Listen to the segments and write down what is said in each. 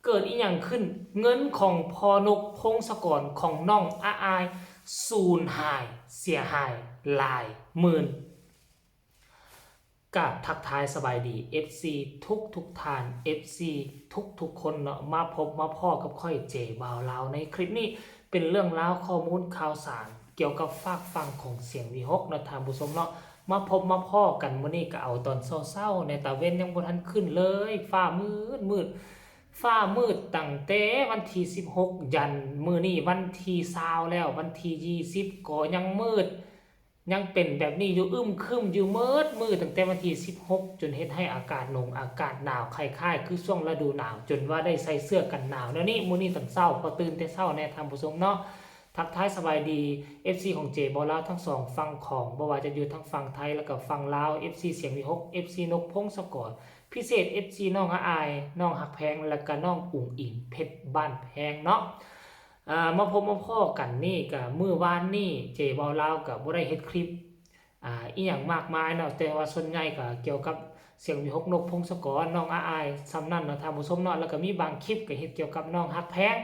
ເກີດອີ່ຫຍັງຂຶ້ນ? ເງິນຂອງພໍ່ນົກ ພົງສະກອນ ຂອງນ້ອງອາອາຍ ສູນຫາຍ ເສຍຫາຍຫຼາຍໝື່ນ. ກາບທັກທາຍສະບາຍດີ ເອັຟຊີ ທຸກໆທ່ານ ເອັຟຊີ ທຸກໆຄົນເນາະ ມາພົບມາພໍ້ກັບຂ້ອຍ ເຈ ບ່າວລາວ ໃນຄລິບນີ້ ເປັນເລື່ອງລາວ ຂໍ້ມູນຂ່າວສານ ກ່ຽວກັບຟາກຝັ່ງຂອງສຽງວິຫົກເນາະ ທ່ານຜູ້ຊົມເນາະ. ມາພົບມາພໍ້ກັນມື້ນີ້ ກໍເອົາຕອນເຊົ້າໆແດ່ ຕາເວັນຍັງບໍ່ທັນຂຶ້ນເລີຍ ຟ້າມືດໆ ຟ້າມືດຕັ້ງແຕ່ວັນທີສິບຫົກ ຢັນມື້ນີ້ວັນທີຊາວແລ້ວ ວັນທີຊາວກໍຍັງມືດ ຍັງເປັນແບບນີ້ຢູ່ ອຶ້ມຄຶ້ມຢູ່ໝົດມື້ ຕັ້ງແຕ່ວັນທີສິບຫົກ ຈົນເຮັດໃຫ້ອາກາດໜົງ ອາກາດໜາວ ຄ້າຍໆຄືຊ່ວງລະດູໜາວ ຈົນວ່າໄດ້ໃສ່ເສື້ອກັນໜາວແນວນີ້. ມື້ນີ້ຕອນເຊົ້າ ພໍຕື່ນແຕ່ເຊົ້າແດ່ ທ່ານຜູ້ຊົມເນາະ. ທັກທາຍສະບາຍດີ ເອັຟຊີ ຂອງ ເຈ ບ່າວລາວ ທັງສອງຝັ່ງຂອງ ບໍ່ວ່າຈະຢູ່ທາງຝັ່ງໄທ ແລະກະຝັ່ງລາວ ເອັຟຊີ ສຽງວິຫົກ ເອັຟຊີ ນົກ ພົງສະກອນ ພິເສດ ເອັຟຊີ ນ້ອງອາອາຍ ນ້ອງຮັກແພງ ແລະກະນ້ອງອຸງອິງ ເພັດບ້ານແພງເນາະ. ເອີ ມາພົບມາພໍ້ກັນນີ້ກະມື້ວານນີ້ ເຈ ບ່າວລາວ ກະບໍ່ໄດ້ເຮັດຄລິບ ອ່າ ອີ່ຫຍັງມາກມາຍເນາະ ແຕ່ວ່າສ່ວນໃຫຍ່ກະກ່ຽວກັບສຽງວິຫົກ ນົກ ພົງສະກອນ ນ້ອງອາອາຍ ສ່ຳນັ້ນເນາະ ທ່ານຜູ້ຊົມເນາະ. ແລ້ວກະມີບາງຄລິບກະເຮັດກ່ຽວກັບນ້ອງຮັກແພງ.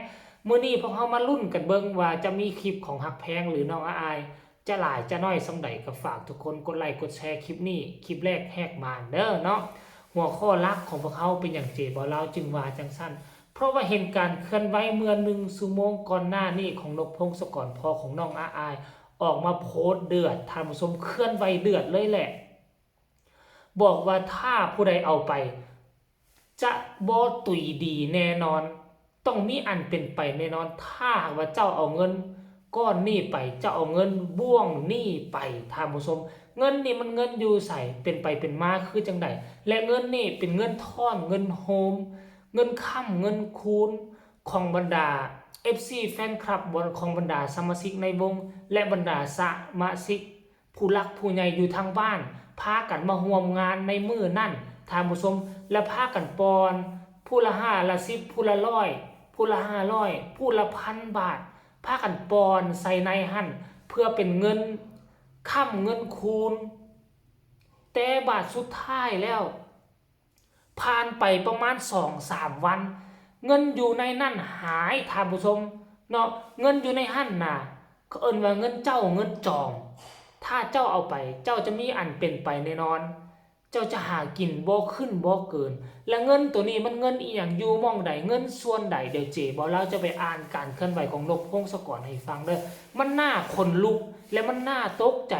ມື້ນີ້ພວກເຮົາມາລຸ້ນກັນເບິ່ງວ່າຈະມີຄລິບຂອງຮັກແພງ ຫຼື ນ້ອງອາອາຍ ຈະຫຼາຍຈະໜ້ອຍສ່ຳໃດ ກໍຝາກທຸກຄົນກົດໄລກົດແຊຄລິບນີ້ ຄລິບແລກແຫກມານເດີເນາະ. ຫົວຂໍ້ຫຼັກຂອງພວກເຮົາ ເປັນຫຍັງ ເຈ ບ່າວລາວ ຈຶ່ງວ່າຈັ່ງຊັ້ນ? ເພາະວ່າເຫັນການເຄື່ອນໄຫວເມື່ອໜຶ່ງຊົ່ວໂມງກ່ອນໜ້ານີ້ຂອງນົກ ພົງສະກອນ ພໍ່ຂອງນ້ອງອາອາຍ ອອກມາໂພສເດືອດ ທ່ານຜູ້ຊົມ ເຄື່ອນໄຫວເດືອດເລີຍແຫຼະ ບອກວ່າຖ້າຜູ້ໃດເອົາໄປ ຈະບໍ່ຕຸຍດີແນ່ນອນ ຕ້ອງມີອັນເປັນໄປແນ່ນອນ ຖ້າຫາກວ່າເຈົ້າເອົາເງິນກ້ອນນີ້ໄປ ເຈົ້າເອົາເງິນບ່ວງນີ້ໄປ ທ່ານຜູ້ຊົມ. ເງິນນີ້ມັນເງິນຢູ່ໃສ? ເປັນໄປເປັນມາຄືຈັ່ງໃດ? ແລະເງິນນີ້ເປັນເງິນທ້ອນ ເງິນໂຮມ ເງິນຄ້ຳ ເງິນຄູນ ຂອງບັນດາ ເອັຟຊີ ແຟນຄລັບ ຂອງບັນດາສະມາຊິກໃນວົງ ແລະບັນດາສະມາຊິກ ຜູ້ຫຼັກຜູ້ໃຫຍ່ຢູ່ທາງບ້ານ ພາກັນມາຮ່ວມງານໃນມື້ນັ້ນ ທ່ານຜູ້ຊົມ ແລະພາກັນປ່ອນ ຜູ້ລະຫ້າລະສິບ ຜູ້ລະຮ້ອຍ ຜູ້ລະຫ້າຮ້ອຍ ຜູ້ລະພັນບາດ ພາກັນປ່ອນໃສ່ໃນຫັ້ນ ເພື່ອເປັນເງິນຄ້ຳເງິນຄູນ. ແຕ່ບາດສຸດທ້າຍແລ້ວ ຜ່ານໄປປະມານສອງສາມວັນ ເງິນຢູ່ໃນນັ້ນຫາຍ ທ່ານຜູ້ຊົມເນາະ. ເງິນຢູ່ໃນຫັ້ນນະ ເຂົາເອີ້ນວ່າເງິນເຈົ້າເງິນຈອມ ຖ້າເຈົ້າເອົາໄປ ເຈົ້າຈະມີອັນເປັນໄປແນ່ນອນ ເຈົ້າຈະຫາກິນບໍ່ຂຶ້ນບໍ່ເກີນ. ແລະເງິນໂຕນີ້ມັນເງິນອີ່ຫຍັງ ຢູ່ໝ່ອງໃດ ເງິນສ່ວນໃດ? ດຽວເຈ ບ່າວລາວ ຈະໄປອ່ານການເຄື່ອນໄຫວຂອງນົກ ພົງສະກອນ ໃຫ້ຟັງເດີ. ມັນໜ້າຂົນລຸກ ແລະມັນໜ້າຕົກໃຈ.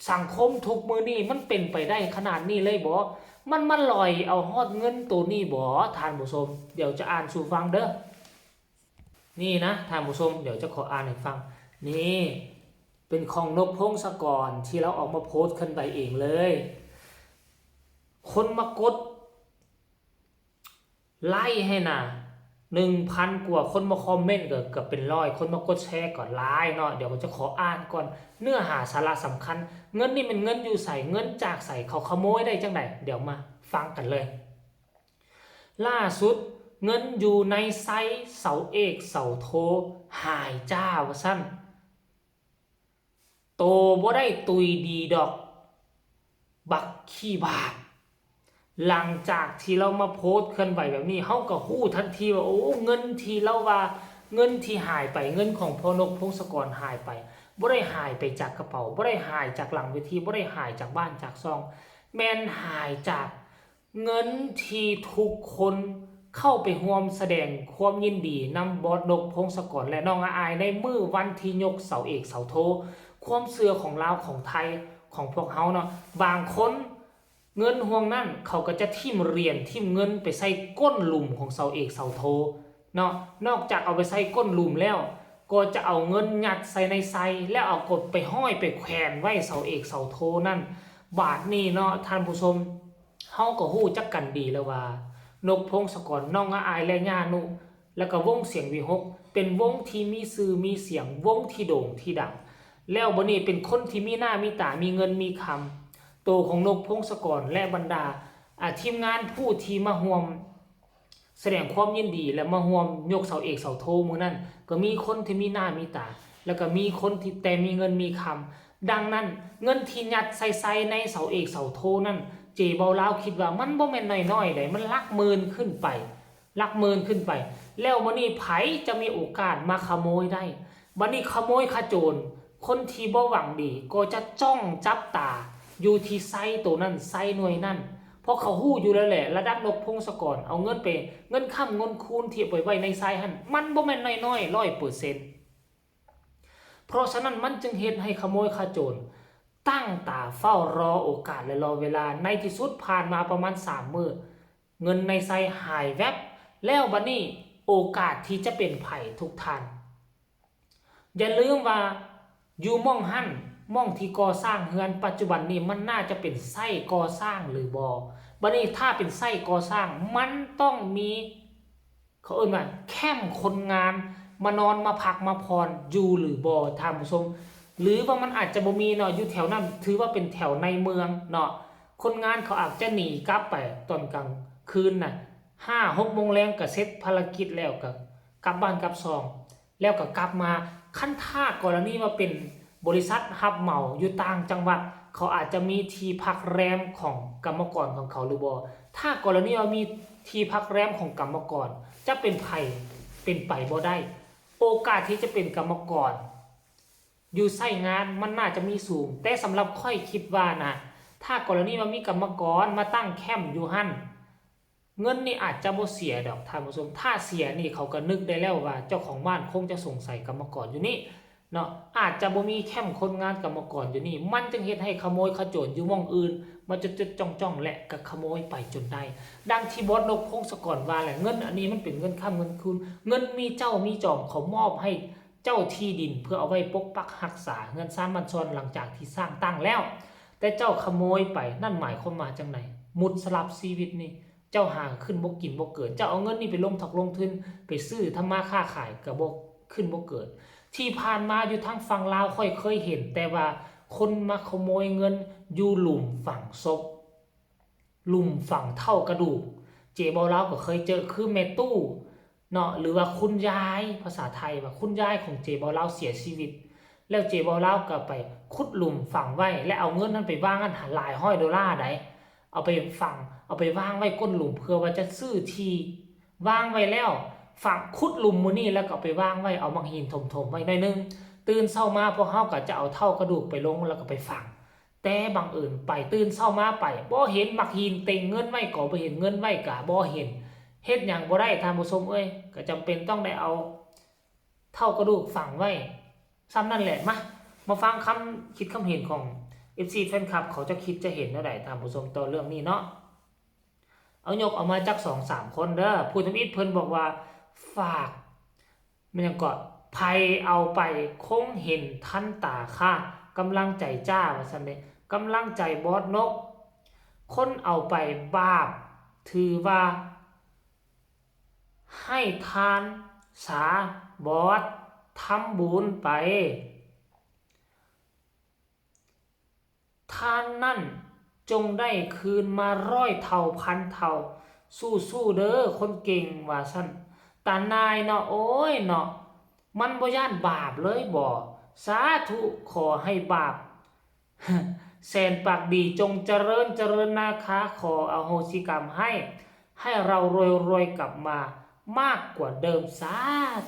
ສັງຄົມທຸກມື້ນີ້ມັນເປັນໄປໄດ້ຂະໜາດນີ້ເລີຍບໍ? ມັນມາລອຍເອົາຮອດເງິນໂຕນີ້ບໍ ທ່ານຜູ້ຊົມ? ດຽວຈະອ່ານສູ່ຟັງເດີ. ນີ້ນະທ່ານຜູ້ຊົມ ດຽວຈະຂໍອ່ານໃຫ້ຟັງ. ນີ້ເປັນຂອງນົກ ພົງສະກອນ ທີ່ລາວອອກມາໂພສເຄື່ອນໄຫວເອງເລີຍ. ຄົນມາກົດ ໄລໃຫ້ນະ ໜຶ່ງພັນກວ່າຄົນມາຄອມເມັນ ກໍເກືອບເປັນຮ້ອຍ ຄົນມາກົດແຊກໍຫຼາຍເນາະ. ດຽວຂ້ອຍຈະຂໍອ່ານກ່ອນ ເນື້ອຫາສາລະສຳຄັນ. ເງິນນີ້ແມ່ນເງິນຢູ່ໃສ? ເງິນຈາກໃສ? ເຂົາຂະໂມຍໄດ້ຈັ່ງໃດ? ດຽວມາຟັງກັນເລີຍ. ລ່າສຸດ ເງິນຢູ່ໃນໄຊ ເສົາເອກເສົາໂທ ຫາຍຈ້າວ່າຊັ້ນ. ໂຕບໍ່ໄດ້ຕຸຍດີດອກ ບັກຂີ້ບາດ. ຫຼັງຈາກທີ່ລາວມາໂພສເຄື່ອນໄຫວແບບນີ້ ເຮົາກໍຮູ້ທັນທີວ່າ ໂອ້ ເງິນທີ່ລາວວ່າ ເງິນທີ່ຫາຍໄປ ເງິນຂອງພໍ່ນົກ ພົງສະກອນ ຫາຍໄປ ບໍ່ໄດ້ຫາຍໄປຈາກກະເປົາ ບໍ່ໄດ້ຫາຍຈາກຫຼັງເວທີ ບໍ່ໄດ້ຫາຍຈາກບ້ານຈາກຊ່ອງ ແມ່ນຫາຍຈາກ ເງິນທີ່ທຸກຄົນເຂົ້າໄປຮ່ວມສະແດງຄວາມຍິນດີນຳບອສນົກ ພົງສະກອນ ແລະ ນ້ອງອາອາຍ ໃນມື້ວັນທີ່ຍົກເສົາເອກເສົາໂທ ຄວາມເຊື່ອຂອງລາວ ຂອງໄທ ຂອງພວກເຮົາເນາະ. ບາງຄົນເງິນຫ່ວງນັ້ນ ເຂົາກໍຈະຖິ້ມຫຼຽນ ຖິ້ມເງິນໄປໃສ່ກົ້ນຫຼຸມຂອງເສົາເອກເສົາໂທເນາະ. ນອກຈາກເອົາໄປໃສ່ກົ້ນຫຼຸມແລ້ວ ກໍຈະເອົາເງິນຍັດໃສ່ໃນໄຊ ແລ້ວເອົາກົດໄປຫ້ອຍໄປແຂວນໄວ້ເສົາເອກເສົາໂທນັ້ນ. ບາດນີ້ເນາະທ່ານຜູ້ຊົມ ເຮົາກໍຮູ້ຈັກກັນດີແລ້ວວ່າ ນົກ ພົງສະກອນ ນ້ອງອາອາຍ ແລະ ຍ່ານຸ ແລ້ວກໍວົງສຽງວິຫົກ ເປັນວົງທີ່ມີຊື່ມີສຽງ ວົງທີ່ໂດ່ງທີ່ດັງ ແລ້ວບັດນີ້ເປັນຄົນທີ່ມີໜ້າມີຕາ ມີເງິນມີຄຳ. ໂຕຂອງນົກ ພົງສະກອນ ແລະ ບັນດາ ອາ ທີມງານຜູ້ທີ່ມາຮ່ວມ ສະແດງຄວາມຍິນດີ ແລະ ມາຮ່ວມຍົກເສົາເອກເສົາໂທມື້ນັ້ນ ກໍມີຄົນທີ່ມີໜ້າມີຕາ ແລ້ວກໍມີຄົນທີ່ແຕ່ມີເງິນມີຄຳ. ດັ່ງນັ້ນ ເງິນທີ່ຍັດໃສ່ໄຊໃນເສົາເອກເສົາໂທນັ້ນ ເຈເບົາລາວຄິດວ່າມັນບໍ່ແມ່ນນ້ອຍໆໃດ ມັນຫຼັກໝື່ນຂຶ້ນໄປ. ຫຼັກໝື່ນຂຶ້ນໄປ. ແລ້ວບັດນີ້ໃຜຈະມີໂອກາດມາຂະໂມຍໄດ້? ບັດນີ້ຂະໂມຍຂະໂຈນ ຄົນທີ່ບໍ່ຫວັງດີກໍຈະຈ້ອງຈັບຕາຢູ່ທີ່ໄຊໂຕນັ້ນ ໄຊໜ່ວຍນັ້ນ ເພາະເຂົາຮູ້ຢູ່ແລ້ວແຫຼະ ລະດັບນົກ ພົງສະກອນ ເອົາເງິນໄປ ເງິນຄ້ຳເງິນຄູນທີ່ເອົາໄປໄວ້ໃນໄຊຫັ້ນ ມັນບໍ່ແມ່ນນ້ອຍໆ ຮ້ອຍເປີເຊັນ. ເພາະສະນັ້ນມັນຈຶ່ງເຮັດໃຫ້ຂະໂມຍຂະໂຈນຕັ້ງຕາເຝົ້າລໍໂອກາດ ແລະ ລໍເວລາ. ໃນທີ່ສຸດຜ່ານມາປະມານສາມມື້ ເງິນໃນໄຊຫາຍແວັບ ແລ້ວບັດນີ້ໂອກາດທີ່ຈະເປັນໃຜທຸກທ່ານ ຢ່າລືມວ່າຢູ່ໝ່ອງຫັ້ນ ໝ່ອງທີ່ກໍ່ສ້າງເຮືອນປັດຈຸບັນນີ້ ມັນໜ້າຈະເປັນໄຊກໍ່ສ້າງຫຼືບໍ່? ບັດນີ້ຖ້າເປັນໄຊກໍ່ສ້າງ ມັນຕ້ອງມີ ເຂົາເອີ້ນວ່າແຄມຄົນງານມານອນມາພັກມາຜ່ອນຢູ່ຫຼືບໍ່ທ່ານຜູ້ຊົມ? ຫຼືວ່າມັນອາດຈະບໍ່ມີເນາະ ຢູ່ແຖວນັ້ນຖືວ່າເປັນແຖວໃນເມືອງເນາະ ຄົນງານເຂົາອາດຈະໜີກັບໄປຕອນກາງຄືນນະ ຫ້າຫົກໂມງແລງກະເສັດພາລະກິດແລ້ວ ກະກັບບ້ານກັບຊ່ອງ ແລ້ວກະກັບມາ. ຄັນຖ້າກໍລະນີວ່າເປັນບໍລິສັດຮັບເໝົາຢູ່ຕ່າງຈັງຫວັດ ເຂົາອາດຈະມີທີ່ພັກແຮມຂອງກຳມະກອນຂອງເຂົາຫຼືບໍ່? ຖ້າກໍລະນີວ່າມີທີ່ພັກແຮມຂອງກຳມະກອນ ຈະເປັນໃຜ ເປັນໄປບໍ່ໄດ້. ໂອກາດທີ່ຈະເປັນກຳມະກອນຢູ່ໄຊງານມັນໜ້າຈະມີສູງ ແຕ່ສຳລັບຂ້ອຍຄິດວ່ານະ ຖ້າກໍລະນີວ່າມີກຳມະກອນມາຕັ້ງແຄມຢູ່ຫັ້ນ ເງິນນີ້ອາດຈະບໍ່ເສຍດອກທ່ານຜູ້ຊົມ ຖ້າເສຍນີ້ເຂົາກໍນຶກໄດ້ແລ້ວວ່າເຈົ້າຂອງບ້ານຄົງຈະສົງໄສກຳມະກອນຢູ່ນີ້ເນາະ ອາດຈະບໍ່ມີແຄມຄົນງານກຳມະກອນຢູ່ນີ້ ມັນຈຶ່ງເຮັດໃຫ້ຂະໂມຍຂະໂຈນຢູ່ໝ່ອງອື່ນມາຈົດໆ ຈ້ອງໆ ແລະ ກໍຂະໂມຍໄປຈົນໄດ້. ດັ່ງທີ່ບອສນົກ ພົງສະກອນ ວ່າແຫຼະ ເງິນອັນນີ້ມັນເປັນເງິນຄ້ຳເງິນຄູນ ເງິນມີເຈົ້າມີຈອມ ເຂົາມອບໃຫ້ເຈົ້າທີ່ດິນເພື່ອເອົາໄວ້ປົກປັກຮັກສາເຮືອນຊານບ້ານຊ່ອນ ຫຼັງຈາກທີ່ສ້າງຕັ້ງແລ້ວ ແຕ່ເຈົ້າຂະໂມຍໄປ ນັ້ນໝາຍຄວາມວ່າຈັ່ງໃດ? ໝົດສຳລັບຊີວິດນີ້ ເຈົ້າຫາຂຶ້ນບໍ່ກິນບໍ່ເກີດ ເຈົ້າເອົາເງິນນີ້ໄປລົງຖອກລົງທຶນ ໄປຊື້ທຳມາຄ້າຂາຍກໍບໍ່ຂຶ້ນບໍ່ເກີດ. ທີ່ຜ່ານມາຢູ່ທາງຝັ່ງລາວ ຂ້ອຍເຄີຍເຫັນແຕ່ວ່າຄົນມາຂະໂມຍເງິນຢູ່ຫຼຸມຝັງສົບ ຫຼຸມຝັງເຖົ້າກະດູກ ເຈເບົາລາວກໍເຄີຍເຈີ ຄືແມ່ຕູ້ເນາະ ຫຼືວ່າຄຸນຍາຍ ພາສາໄທວ່າຄຸນຍາຍຂອງເຈເບົາລາວເສຍຊີວິດ ແລ້ວເຈເບົາລາວກໍໄປຂຸດຫຼຸມຝັງໄວ້ ແລະ ເອົາເງິນນັ້ນໄປວາງຫັ້ນ ຫຼາຍຮ້ອຍໂດລາໃດ ເອົາໄປຝັງ ເອົາໄປວາງໄວ້ກົ້ນຫຼຸມ ເພື່ອວ່າຈະຊື້ທີ່ວາງໄວ້ແລ້ວ ຝັງ ຂຸດຫຼຸມມື້ນີ້ ແລ້ວກໍເອົາໄປວາງໄວ້ ເອົາໝາກຫີນຖົມໆໄວ້ໜ້ອຍໜຶ່ງ ຕື່ນເຊົ້າມາພວກເຮົາກໍຈະເອົາເຖົ້າກະດູກໄປລົງ ແລ້ວກໍໄປຝັງ ແຕ່ບັງເອີນໄປ ຕື່ນເຊົ້າມາໄປ ບໍ່ເຫັນໝາກຫີນເຕັງເງິນໄວ້ ກໍບໍ່ເຫັນ ເງິນໄວ້ກໍບໍ່ເຫັນ ເຮັດຫຍັງບໍ່ໄດ້ທ່ານຜູ້ຊົມເອີຍ ກໍຈຳເປັນຕ້ອງໄດ້ເອົາເຖົ້າກະດູກຝັງໄວ້ສ່ຳນັ້ນແຫຼະ. ມາ ມາຟັງຄຳຄິດຄຳເຫັນຂອງເອັຟຊີແຟນຄລັບ ເຂົາຈະຄິດຈະເຫັນແນວໃດທ່ານຜູ້ຊົມຕໍ່ເລື່ອງນີ້ເນາະ. ເອົາ ຍົກເອົາມາຈັກສອງສາມຄົນເດີ ຜູ້ທຳອິດເພິ່ນບອກວ່າ ຝາກ ແມ່ນຫຍັງເກາະ ໃຜເອົາໄປຄົງເຫັນທັນຕາຄ່າ ກຳລັງໃຈຈ້າ ວ່າຊັ້ນເດ້ ກຳລັງໃຈບອສນົກ ຄົນເອົາໄປບາບ ຖືວ່າໃຫ້ທານຊາ ບອສ ທຳບຸນໄປ ທ່ານນັ້ນຈົ່ງໄດ້ຄືນມາຮ້ອຍເທົ່າພັນເທົ່າ ສູ້ໆເດີຄົນເກັ່ງ ວ່າຊັ້ນ. ຕານາຍເນາະ ໂອ້ຍເນາະ ມັນບໍ່ຢ້ານບາບເລີຍບໍ? ສາທຸ ຂໍໃຫ້ບາບແສນປາກດີຈົ່ງຈະເລີນຈະເລີນນາຄາ ຂໍອະໂຫສິກຳໃຫ້ ໃຫ້ເຮົາລວຍໆກັບມາ ມາກກວ່າເດີມ ສາ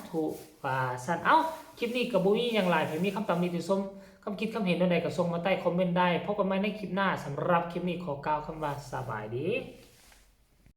ທຸ ວ່າຊັ້ນ. ເອົ້າ ຄລິບນີ້ກໍບໍ່ມີຫຍັງຫຼາຍ ໃຜມີຄຳຕຳນິຕິຊົມ ຄຳຄິດຄຳເຫັນແນວໃດກໍສົ່ງມາໃຕ້ຄອມເມັນໄດ້. ພົບກັນໃໝ່ໃນຄລິບໜ້າ ສຳລັບຄລິບນີ້ຂໍກ່າວຄຳວ່າສະບາຍດີ.